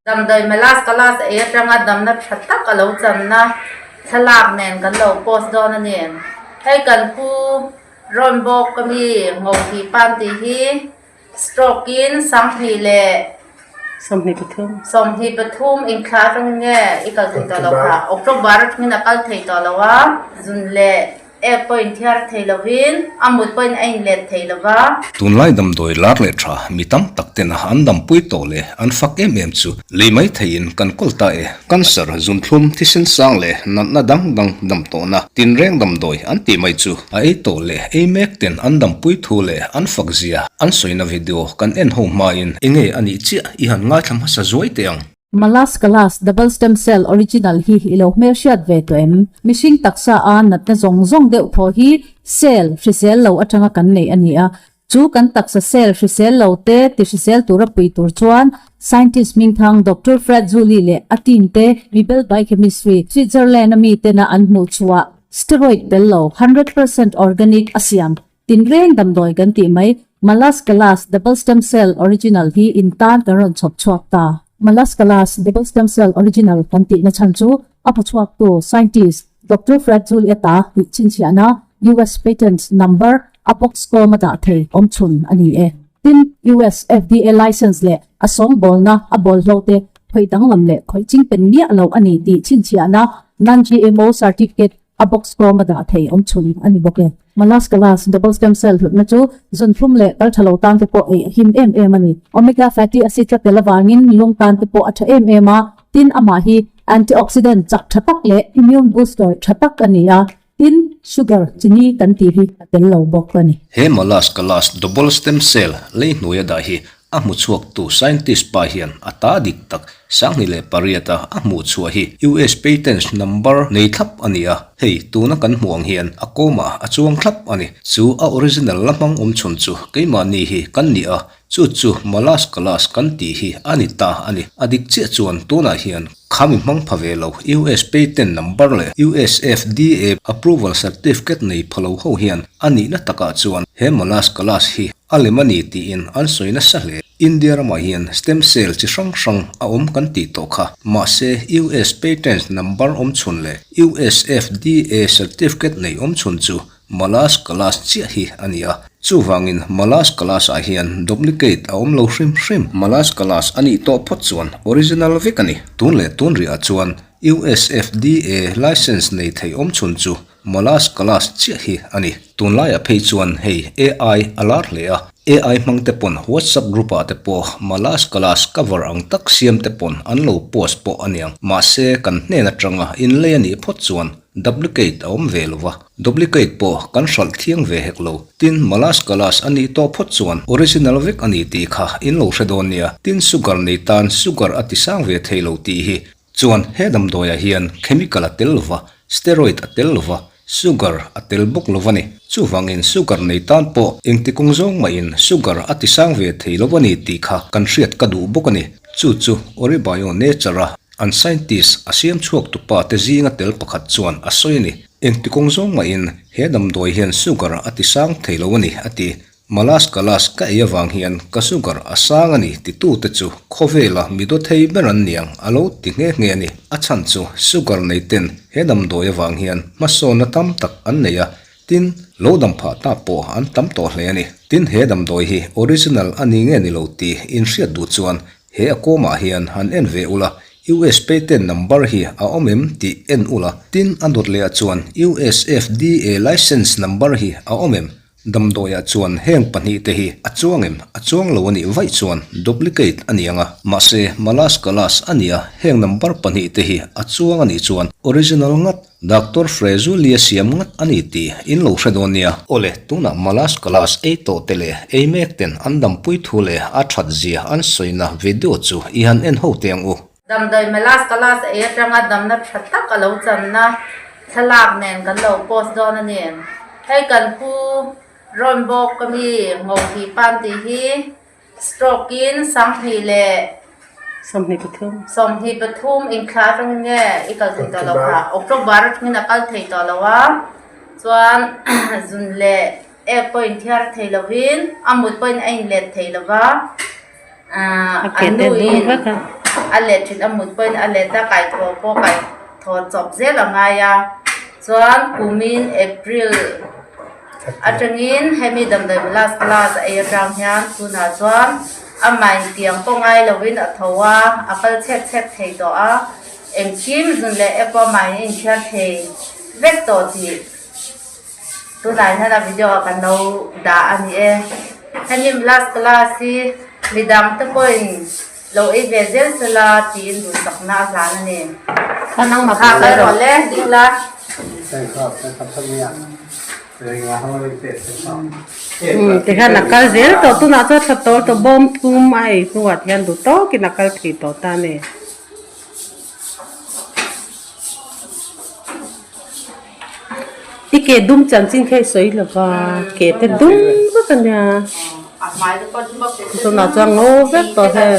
Damdawi Malas Kalas ei atanga damna tha tak a lo channa thlalak nen kan lo post dawn a ni. Hei kan pu rawn bawk a mi Ngohi Pan tih hi stroke in 25 leh 23 inthla atangin nge i kal thei tawh lo kha October atangin a kal thei tawh lo a zun leh Ek pawh inthiar thei lovin a mut pawhin a inlet thei lo va. Tunlai damdawi lar leh tha mi tam tak tena an dampui tawh leh an fak em em chu lei mai theiin kan kawl ta e. Cancer, zunthlum, thisen sang leh natna dang dang dam tawhna tinreng damdawi an tih mai chu a ei tawh leh ei mek ten an dampui thu leh an fak zia an sawina video kan en ho hmain enge a nih chiah i han ngaithla hmasa zuai teh ang. Malas Kalas Double Stem Cell Original hi i lo hmelhriat ve tawh em? Mihring taksa a natna zawng zawng deuh thaw hi cell hrisel lo atanga kan neih a ni a. Chu kan taksa cell hrisel lo te ti hrisel tura pui tur chuan scientist hmingthang Doctor Fred Zuli leh a team te Mibel Biochemistry, Switzerland a mi tena an hmuh chhuah steroid tel lo 100% organic a siam Tinreng damdawi kan tih mai, Malas Kalas Double Stem Cell Original hi in tan kan rawn chhawp chhuak ta. Malas Kalas Double Stem Cell Original kan tihna chhan chu a hmu chhuaktu scientist Doctor Fred Juliet-a tih chhinchhiahna US Patent Number a box kawm a dah thei awm chhun a ni e. Tin, US FDA license leh a sawngbawlna a bawlhlo te khawih danglam leh khawih chingpen miah lo a ni tih chhinchhiahna Non-GMO Certificate A box kawm a dah thei awm chhun a ni bawk e. Malas Kalas double stem cell hlutna chu zunhlum leh kal tha lo tan te pawh ei a him em em a ni. Omega fatty acid tla tel avangin lung tan te pawh a tha em em a, tin amah hi antioxidant chak tha tak leh immune booster tha tak a ni a, tin sugar chini kan tih hi a tel lo bawk a ni. He Malas Kalas double stem cell lei hnuaia dah hi A hmu chhuaktu scientist pa hian a ta dik tak 28 a a hmuh chhuah hi US patents number nei thlap a ni a, hei tuna kan hmuh ang hian a kawmah a chuang thlap a ni. Chu a original la hmang awm chhun chu keimahni hi kan ni a, chu chu Malas Kalas kan tih hi a ni ta a ni. A dik chiah chuan tunah hian khami hmang pha ve lo US patent number leh US FDA approval certificate nei pha lo ho hian a nihna takah chuan he Malas Kalas hi A lem a ni tiin an sawi nasa hle. India ramah hian stem cell chi hrang hrang a awm kan tih tawh kha. Mahse, US patents number awm chhun leh US FDA certificate nei awm chhun chu Malas Kalas chiah hi a ni a. Chuvangin Malas Kalas ah hian duplicate a awm lo hrim hrim. Malas Kalas a nih tawh phawt chuan original vek a ni. Tun leh tun rihah chuan US FDA license nei thei awm chhun chu Malas Kalas chiah hi a ni. Tunlaiah phei chuan hei AI a lar hle a, AI hmang te pawn WhatsApp group ah te pawh Malas Kalas cover ang tak siam te pawn an lo post pawh a niang. Mahse kan hnen atanga inlei a nih phawt chuan duplicate a awm ve lo va, duplicate pawh kan hralh thiang ve hek lo. Tin, Malas Kalas a nih tawh phawt chuan original vek a ni tih kha in lo hre dawn nia. Tin, sugar nei tan sugar a ti sang ve thei lo tih hi Chuan he damdawiah hian chemical a tel lova, steroid a tel lova, sugar a tel bawk lo a ni. Chuvangin sugar nei tan pawh engti kawng zawng mahin sugar a ti sang ve thei lo a ni tih kha kan hriat ka duh bawk a ni. Chu chu Oribio Nature a an scientist a siam chhuak tupa te zinga tel pakhat chuan a sawi a ni. Engti kawng zawng mahin he damdawi hian sugar a ti sang thei lo a ni a ti. Malas kalas ka ei avang hian ka sugar a sang a ni titute chu khawvela mi daw thei ber an niang a lo ti nghe nghe a ni. A chhan chu sugar nei ten he damdawi avang hian hmasawnna tam tak an nei a, tin lo dam phah ta pawh an tam tawh hle a ni. Tin he damdawi hi original a ni nge ni lo tih inhriat duh chuan he a kawmah hian han en ve ula, US patent number hi a awm em tih en ula, tin a dawt leh ah chuan US FDA license number hi a awm em Damdawiah chuan heng pahnihte hi a chuang em? A chuang lo a nih vaih chuan duplicate a ni ang a, mahse Malas Kalas a nia heng number pahnihte hi a chuang a nih chuan original ngat, Doctor Frezulia siam ngat a ni tih in lo hre dawn nia. Awle, tunah Malas Kalas ei tawh te leh ei mek ten an dampui thu leh a that zia an sawina video chu i han en ho teh ang u. Damdawi Malas Kalas ei atanga damna tha tak a lo channa thlalak nen kan lo post dawn a ni. Hei kan pu rawn bawk a mi Ngohi Pan tih hi stroke in 23 leh 23 inthla atangin nge i kal thei tawh lo kha October atangin a kal thei tawh lo a chuan zun leh. ek pawh inthiar thei lovin a mut pawhin a inlet thei lova ahh a nuin a let thin a mut pawhin a let a kaithaw pawh kaithaw chawp zel a ngai a chuan kumin April atangin hemi damdawi last class a ei atang hian tunah chuan amah intiang pawh ngai lovin a tho a a kal chhek chhek thei tawh a engkim zun leh app a amah in a inthiar thei vek tawh tih. Tunah hian a video ah kan lo dah a ni e. Hemi last class hi midang te pawhin lo ei ve zel sela tiin duhsakna a hlan a ni. Kha kal rawh le ding la. Tikhian a kal zel tawh tunah chuan thla tawl tawh bawm thum a ei hnuah hian duh tawkin a kal thei tawh ta a ni. I ke dum chanchin kha i sawi lo va, ke te dum vek a nia. Tunah chuan ngo vek tawh he.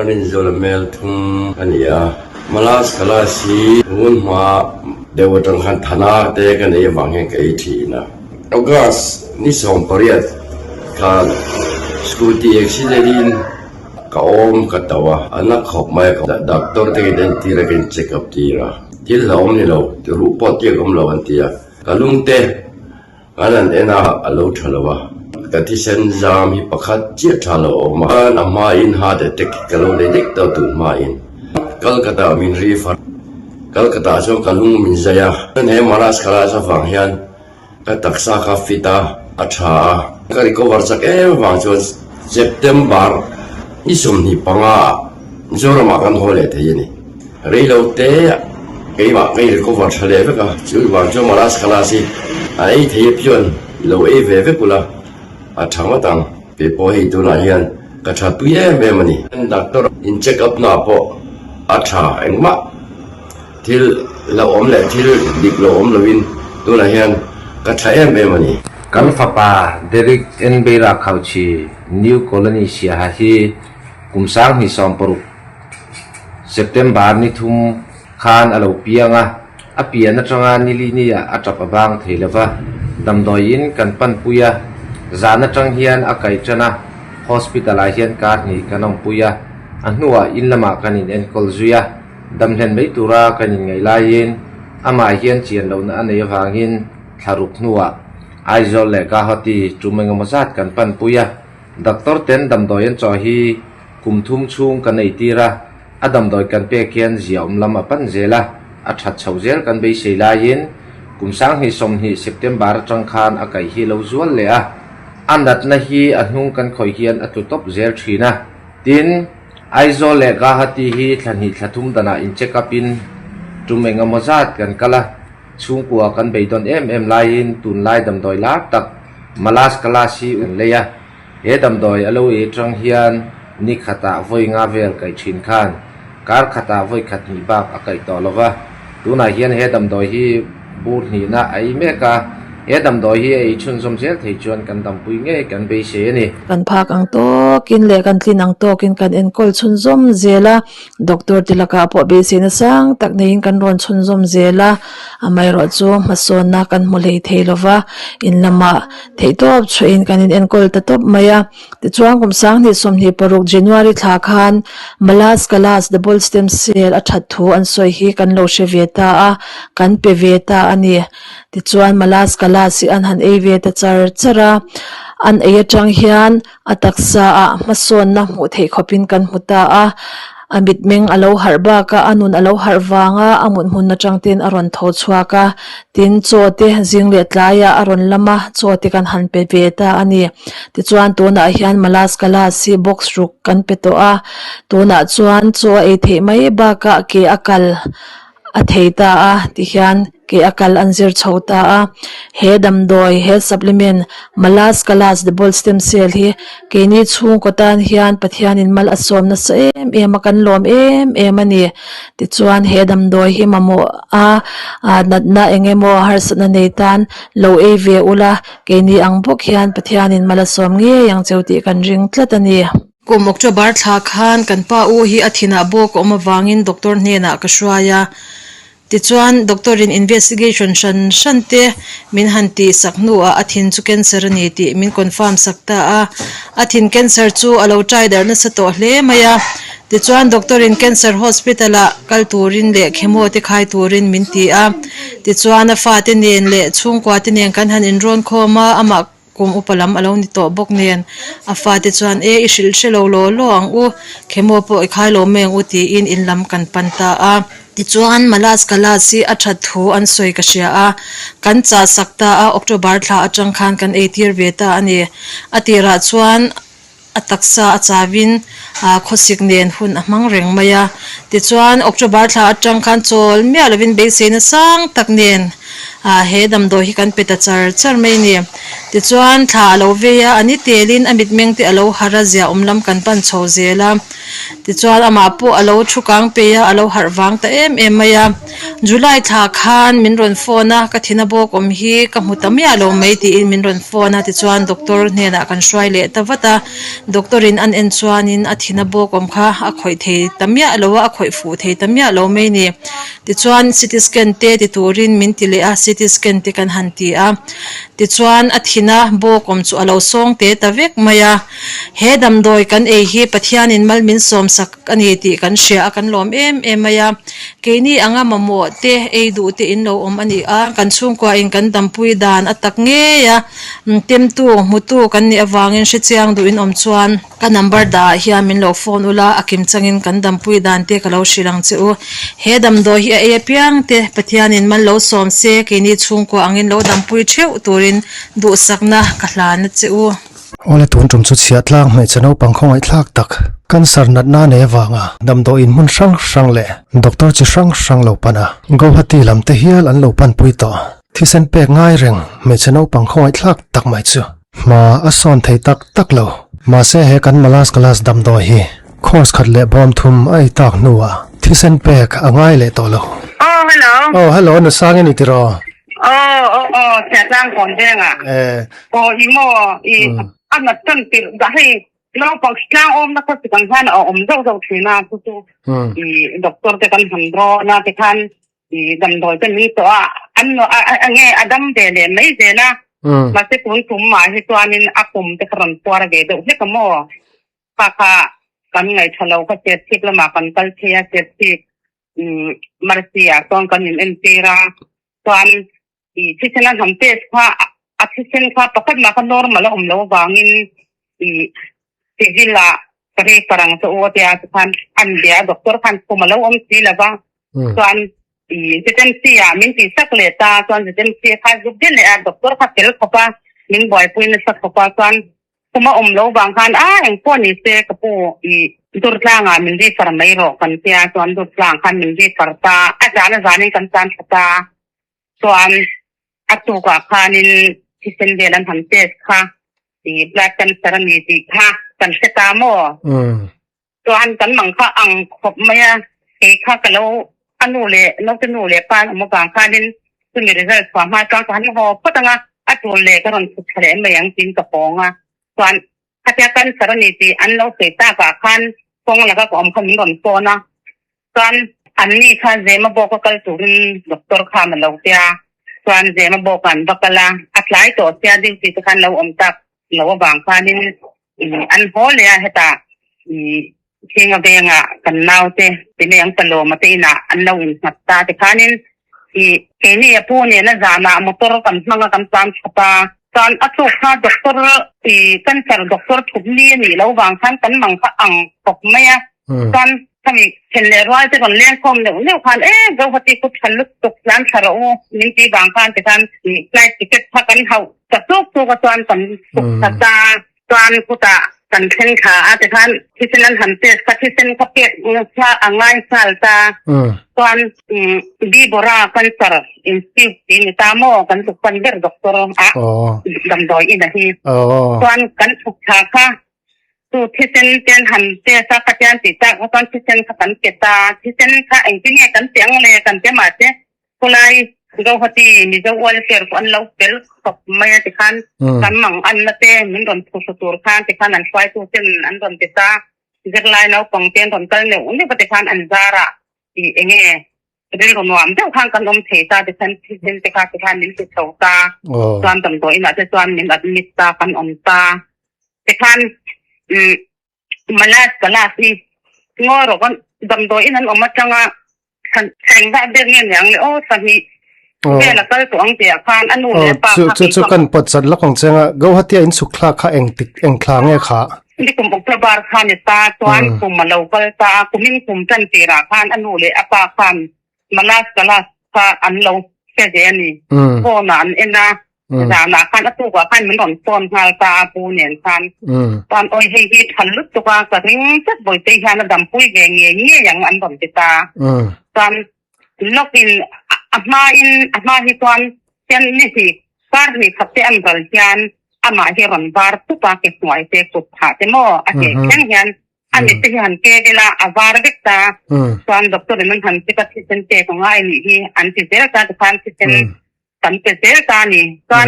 Rinzuala hmel thum a ni a, Malas Khalas hi hun hma deuh atang khan thana te ka nei avang hian ka ei thin a. August ni 18 khan scooty accident in Ka awm ka to a, a na khawp mai a, doctor te ka entir a, ka in check up tir a, thil hlauhawm ni lo, ruh pawh tiak awm lo an ti a, ka lung te an han en a, a lo tha lo a, ka thisen zam hi pakhat chiah tha lo a awm a, a hma in heart attack hi ka lo nei daih tawh tun hma in Calcutta ah min refer, Calcutta ah chuan ka lung min zai a, chuan he Maras Khalas avang hian Ka taksa kha fit a, a tha a. Ka recover chak em avang chuan September ni 25 ah Mizoramah kan haw leh thei a ni. Reilo te keimah ka in recover tha leh vek a, chu vang chuan Maras Khalas hi a ei thei apian i lo ei ve vek ula a tha ngawt ang. Kei pawh hei tunah hian ka tha tui em em a ni. Doctor in check up na pawh a tha engmah. Thil lo awm leh thil dik lo awm loin tunah hian ka tha em em a ni. Kan fapa Derek N. Beira Khauchhi, New Colony Siaha hi kum 2016 September ni thum khan a lo piang a, a pian atanga nili ni ah a tap a bang thei lova, damdawiin kan panpui a, zan atang hian a kai tan a, hospital ah hian kar hnih kan awmpui a, a hnuah in lamah kan in enkawl zui a. Damhlen mai tura kan inngaih laiin amah hian chian lohna a nei avangin thlaruk hnuah Aizawl leh Guwahati tum engemaw zat kan panpui a. Doctor ten damdawi an chaw hi kum thum chhung kan ei tir a, a damdawi kan pek hian ziaawm lam a pan zel a, a that chho zel kan beisei laiin kum 2020 September atang khan a kaih hi lo zual leh a, a natna hi a hnung kan khawih hian a tlu tawp zel thin a, tin, Aizawl leh Guwahati hi thla hnih thla thum danah in check up in tum eng emaw zat kan kal a, chhungkua kan beidawn em em laiin tunlai damdawi lar tak Malas Kalash hi kan lei a, he damdawi a lo ei atang hian ni khatah vawi nga vel kaih thin khan kar khatah vawi khat hnih bak a kaih tawh lo va, tunah hian he damdawi hi bur hnihna a ei mek a, he damdawi hi a ei chhunzawm zel thei chuan kan dampui ngei kan beisei a ni. Kan phak ang tawkin leh kan tlin ang tawkin kan enkawl chhunzawm zel a, doctor te lakah pawh beiseina sang tak neiin kan rawn chhunzawm zel a, amaherawh chu hmasawnna kan hmu hlei thei lova, in lamah theihtawp chhuahin kan in enkawl ta tawp mai a. Tichuan kum 2026 January thla khan Malas Kalas Double Stem Cell a that thu an sawi hi kan lo hre ve ta a, kan pe ve ta a ni. Tichuan Malas Kalas hi an han ei ve ta char char a, an ei atang hian a taksa ah hmasawnna hmuh theih khawpin kan hmu ta a, a mitmeng a lo harh bak a, a nun a lo harh vang a, a mut hmun atang ten a rawn tho chhuak a, tin chaw te zing leh tlaiah a rawn lam a, chaw te kan han pe ve ta a ni. Tichuan tunah hian Malas Kalas hi box ruk kan pe tawh a, tunah chuan chaw a ei theih mai bakah ke a kal a thei ta a tihian ke a kal an zir chho ta a, he damdawi he supplement Malas Kalas Double Stem Cell hi keini chhungkaw tan hian Pathianin mal a sawm nasa em em a kan lawm em em a ni tichuan he damdawi hi mamawh a natna eng emaw harsatna nei tan lo ei ve ula keini ang bawk hian Pathianin mal a sawm ngei ang cheu tih kan ring tlat a ni. Kum October thla khan kan pa u hi a thinah bawk a awm avangin doctor hnenah ka hruai a. Tichuan doctor in investigation hran hran te min han tih sak hnuah a thin chu cancer a ni tih min confirm sak ta a. A thin cancer chu a lo try darh nasa tawh hle mai a. Tichuan doctor in cancer hospital ah kal turin leh chemo te khai turin min ti a. Tichuan a fate nen leh chhungkua te nen kan han inrawn khawm a, amah Kum upa lam a lo ni tawh bawk nen a fate chuan e i hrilh hre lo law law ang u, khemaw pawh i khai lo mai ang u tiin in lam kan pan ta a. Tichuan Malas Kalas hi a that thu an sawi ka hria a, kan chah sak ta a, October thla atang khan kan eitir ve ta a ni. A tirah chuan a taksa a chauin khawsik nen hun a hmang reng mai a. Tichuan October thla atang khan chawl miah lovin beiseina sang tak nen he damdawi hi kan pe ta char char mai a ni. Tichuan thla a lo vei a, a ni telin a mitmeng te a lo harh a, zia awm lam kan pan chho zel a. Tichuan amah pawh a lo thu kang pei a, a lo harh vang ta em em mai a. July thla khan min rawn phone a, ka thina bawk awm hi ka hmu ta miah lo mai tiin min rawn phone a, tichuan doctor hnenah kan hruai leh ta vat a. Doctor in an en chuanin a thina bawk awm kha a khawih thei ta miah lo a, a khawih fuh thei ta miah lo mai ni. Tichuan CT scan te ti turin min ti leh a, CT scan te kan han ti a. Tichuan a thina bawk awm chu a lo sawng te ta vek mai a. He damdawi kan ei hi Pathianin mal min sawmsak a ni tih kan hria a, kan lawm em em mai a. Keini anga mamawh te, ei duh te in lo awm a ni a, kan chhungkuain kan dampui dan a tak ngei a, temtu, hmutu kan nih avangin hrechiang duh in awm chuan ka number dah ah hian min lo phone ula, a kim changin kan dampui dan te ka lo hrilh ang che u. He damdawi hi a ei apiang te Pathianin mal lo sawm se, keini chhungkua angin lo dampui theuh turin duhsakna ka hlan a che u. Awle tun tum chu chhiah tlang hmeichhe naupang khawngaihthlak tak cancer natna nei avanga damdawiin hmun hrang hrang leh doctor chi hrang hrang lo pan a, Guwahati lam te hial an lo panpui tawh. Thisen pek ngai reng hmeichhe naupang khawngaihthlak tak mai chu hma a sawn thei tak tak lo. Mahse he kan Malas Kalas damdawi hi course khat leh bawm thum a ei tak hnuah thisen pek a ngai leh tawh lo. Aw hello. Aw hello Nusang i ni tiraw? Aw aw aw Chhiahtlang kawn vengah. Eh. Aw i maw i a nat tan tirh dah hei naupang tlang awmna khaw chi kan hian a awm zauh zauh thin a chu chu i doctor te kan han rawn a tikhan i damdawi te min tawh a an a nge a dam ve leh mai zel a mahse tun tum mah hi chuanin a pum te kha rawn puar ve deuh hlek a maw kha kha kan ngaihṭha lo kha serchhip lamah kan kal phei a serchhip Mercy ah chuan kan in entir a chuan I thisen a hnam test kha a thisen kha pakhat mah kha normal a awm loh avangin i civil ah ka refer ang che u a tia tikhan an bia a doctor khan khum a lo awm si lo va chuan i ZMC ah min tih sak leh ta chuan ZMC kha zuk deuh leh a doctor kha fel khawp a min buaipui nasa khawp a chuan khum a awm loh vang khan a engpawh ni se ka pu i Durtlangah min refer mai rawh kan tia chuan Durtlang khan min refer ta a zan a zanin kan tan tha ta. Chuan a tukah khanin thisen vel an han test kha i blood cancer a ni tih kha kan hre ta maw? Chuan kan mang kha ang khawp mai a, kei kha ka lo a nu leh naute nu leh pa an awm avang khanin chumi result chhuah hma chuan ka han haw phawt ang a, a tul leh ka rawn chhuk thla leh mai ang tiin ka pawng a. Chuan khatia cancer a ni tih an lo sawi takah khan kawng laka ka awm kha min rawn phone a, Chuan anni kha Zema bawka kal turin doctor khan a lo tia, chuan Zema bawkah an va kal a, a tlai tawh sia duty te khan lo awm tak lo avang khanin an haw leh a, hetah Thinga vengah kan naute Pineng Palawma te inah an lo innghat ta tikhanin keini a pu nena zanah motor kan hmang a kan tlan chhawp a, chuan a chuk kha doctor cancer doctor thup ni a nih loh vang khan kan mang kha ang khawp mai a. Chuan khami then leh rual te rawn leng khawm neuh neuh khan e Guwahati khu tha lutuk tlan thla rawh u min ti vang khan tikhan flight ticket kha kan hauh ta chuk chuk a chuan kan chhuk thla ta chuan khutah kan thleng thla a tikhan thisen an han test kha thisen kha pek kha a ngai nghal ta chuan B Bora Cancer Institute tih ni ta maw kan chhuk pan ber doctor a damdawi in a hi chuan kan chhuk thla kha Chu thisen te an han test a, khatian tih tak kha chuan thisen kha kan pe ta, thisen kha engtin nge kan ti ang le kan ti a mahse khulai Guwahati Mizo welfare pawh an lo fel khawp mai a tikhan kan mang anna te min rawn phuhru tur khan tikhan an hruaitu ten an rawn ti ta, zirlai naupang te an rawn kal neuh neuh a tikhan an zarah tih enge. Rilru nuam deuh khan kan awm thei ta tikhan thisen te kha tikhan min ti chho ta. Chuan damdawi inah te chuan min admit ta kan awm ta. Tikhan umm Malas Kalas hi ngawi rawh kan damdawi in an awm atanga thleng vah ber nge niang le aw sahnih vel a kal tawh ang tih ah khan a nu leh a pa kha Chu chu kan pawt chat lawk ang che anga Guwahati a insuk thlak kha eng tik eng thla nge kha? Ni kum October kha ni ta chuan kum a lo kal ta a kumin kum tan tirah khan a nu leh a pa khan Malas Kalas kha an lo hre ve a ni. Phone ah an en a Zanah khan a tukah khan min rawn phone nghal ta a pu nen khan. Chuan awi hei hi tha lutuk a ka ring tlat Bawitei hian a dampui ve ngei ngei ang an rawn ti ta. Chuan lawk in a hma in a hma hi chuan hian ni hnih kar hnih khat te an ral hian amah hi rawn var tup a ke hnuai te kut phah te maw a ke thleng hian A mit te hi han ke vel a, a var vek ta. Chuan doctor in an han check a, thisen pek a ngai nih hi an ti zel ta, tikhan thisen kan pe zel ta a ni. Chuan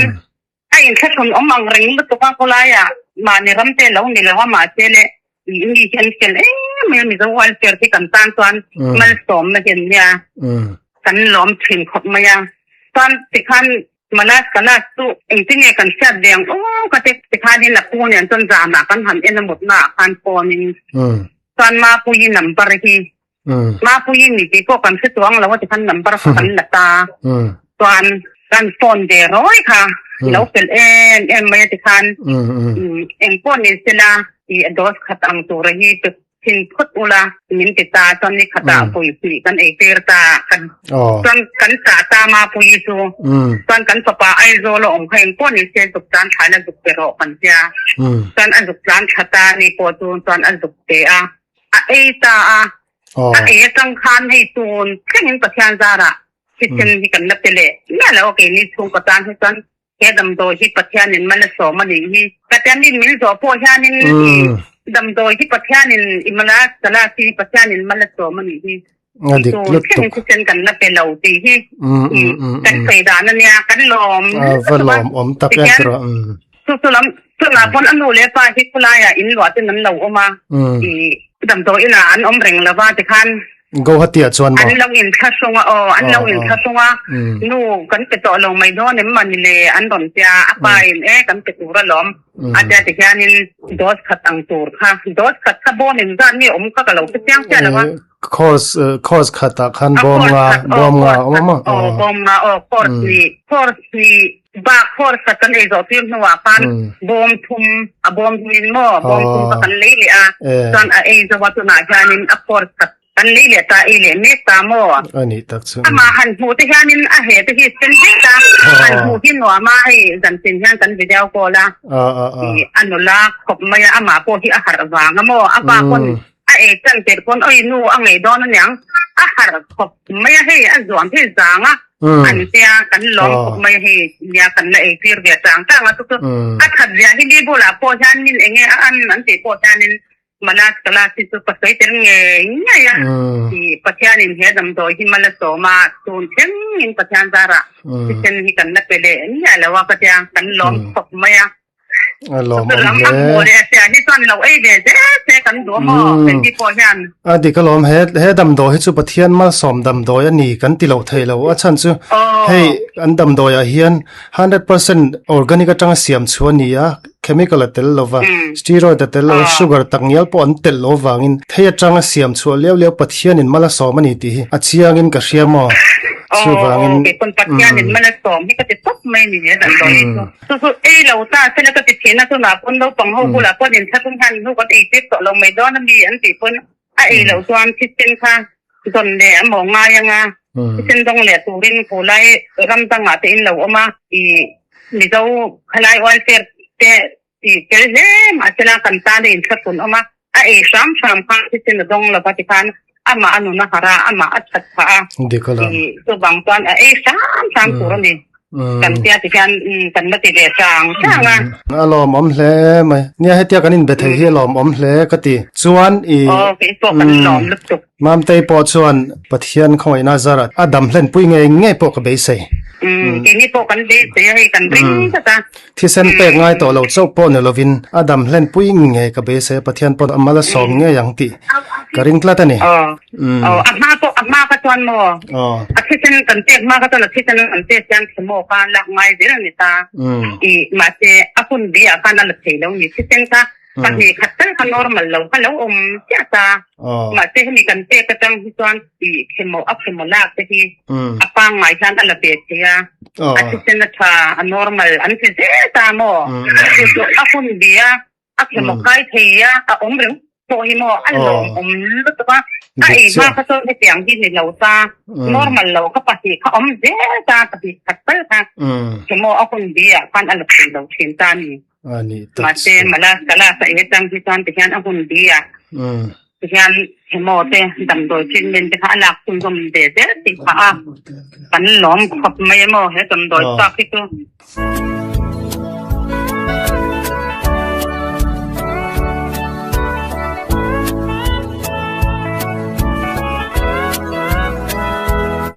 a inthlahrun awm ang reng lutuk a, khawlaiah mahni ram te lo ni lo a, mahse le mi hi an fel em mai a, Mizo welfare te kan tan chuan malsawmna hi an nia, kan lawm thin khawp mai a. Chuan tikhan Malas kalas chu engtin nge kan hriat ve ang aw ka ti tikhanin a pu nen chuan zanah kan han en a mutna ah khan phone in chuan Mapuii number hi Mapuii ni tih pawh kan hre chuang lo a tikhan number kha kan la ta chuan kan phone ve rawi kha lo fel em em mai a tikhan engpawh ni sela ih a dose khat ang tura hi Thin phawt ula min ti ta chuan ni khatah pui pui kan ei tir ta kan chuan kan chah ta ma pui chu chuan kan fapa Aizawl a awm kha eng pawh ni se zuk tan thlai la zuk pe rawh kan tia chuan a zuk tlan tha ta ni pawh chu chuan a zuk pe a a ei ta a a ei atang khan hei tun thlengin Pathian zarah thisen hi kan la pe leh miah lo a keini chhungkaw tan hi chuan He damdawi hi Pathianin mal a sawm a nih hi. Pathianin min zawh pawh hianin i damdawi hi Pathianin i mal a sala chi hi Pathianin mal a sawm a nih hi. A dik Tun lutuk. thlengin thisen kan la pe lo tih hi kan sawi dan a nia, kan lawm A va lutuk a. lawm awm tak em Tihian tiraw. chu chu lam chunah pawn a nu leh pa hi khulaiah in luah ten an lo awm a, i damdawi inah an awm reng lo va tikhan Guwahati ah chuan maw? An lo inthlahrung a aw, an lo inthlahrung a, nu kan pe tawh lo mai dawn em mani le an rawn tia, a pa in e kan pe tur alawm a tia ti hianin dose khat ang tur kha, dose khat kha bawm in zat nge awm kha ka lo hre chiang chiah lo a. Course course khat ah khan bawm nga bawm nga a awm a maw? Aw bawm nga aw course hnih course hnih bak course khat kan ei zawh tir hnuah khan bawm thum a bawm thum in maw bawm thum kha kan lei leh a chuan a ei zo a tunah hianin a course khat kan lei leh ta ei leh mek ta maw a nih tak chu amah han hmuh te hianin a he te hi sen vek a han hmuh hi nuam a hei zantin hian kan video call a a nula khawp mai a amah pawh hi a harh vang a maw a pa pawn a ei chan tir pawn awi nu a ngei dawn aniang a harh khawp mai a hei a zuam hi zang a an tia kan lawm khawp mai a hei nia kan la ei tir ve chang chang a chu chu a that zia hi mi bulah pawh hian min enge a an an tih pawh hianin Malas kalas hi chu ka sawi tel ngei ngei a i Pathianin he damdawi hi mal a sawm a tun thlengin Pathian zarah thisen hi kan la pe leh miah lo a ka tia kan lawm khawp mai a. A lawm awm hle. Hi chuan lo ei ve zel se kan duh maw keini pawh hian. A dik alawm he he damdawi hi chu Pathian malsawm damdawi a ni kan ti loh theih lo a chhan chu hei an damdawi ah hian 100% organic atanga siam chu a ni a chemical a tel lova steroid a tel lo sugar tak ngial pawh an telh lo vangin thei atanga siam chhuah liau liau Pathianin mal a sawm a ni tih hi a chiangin ka hria maw chuvangin Aw kei pawn Pathianin mal a sawm hi ka ti tawp mai a ni he damdawi hi chu. Chu chu ei lo ta sela ka ti thin a, chunah pawn naupang ho bulah pawn inthlahrung hian hnu kan ei tir tawh lo mai dawn a mi an tih pawn a ei loh chuan thisen kha zawn leh a maw ngai ang a, thisen dawng leh turin khulai ram dangah te in lo awm a, ih Mizo khalai welfare te tih tel hle mahsela kan tan a inthlahrun awm a, a ei hram hram khan thisen a dawng lova tikhan amah a nun a harh a, amah a that phah a, ih chuvang chuan a ei hram hram tur a ni. Kan tia ti hian kan la ti ve chang chang a. A lawmawm hle mai. Nia hetia kan inbe thei hi a lawmawm hle ka ti. Chuan i Aw kei pawh kan lawm lutuk. Mamtei pawh chuan Pathian khawngaihna zara a dam hlenpui ngei ngei pawh ka beisei. Um keini pawh kan beisei a hei kan ring tlat a. Thisen pek ngai tawh lo chauh pawh ni lovin a dam hlen pui ngei ka beisei a Pathian pawn a mal a sawm ngei ang tih ka ring tlat a ni. Aw a hma pawh a hma kha chuan maw a thisen kan pek hma kha chuan a thisen an pek hian chemo kha lak ngai zel a ni ta. I mahse a hun bi ah khan a la thei lo ni thisen kha pahnih khat tal kha normal lo kha lo awm chiah ta. Mahse hemi kan pek atang hi chuan i chemo a chemo lak te hi a pangngai hian a la ve thei a, a thisen a tha a normal an ti zel ta maw? Chu chu a hun bi a, a chemo kai thei a, a awm reng pawh hi maw a lawmawm lutuk a, a ei hma kha chuan hetiang hi ni lo ta, normal lo kha pahnih kha awm zel ta, pahnih khat tal kha chemo a hun bi ah khan a la thei lo thin ta a ni. Mahse mala kala sa e tang hi chuan tihian a hun bi ah Tihian chemo te damdawi treatment te kha a lak chhunzawm ve zel tih phah a, kan lawm khawp mai emaw he damdawi chak hi chu.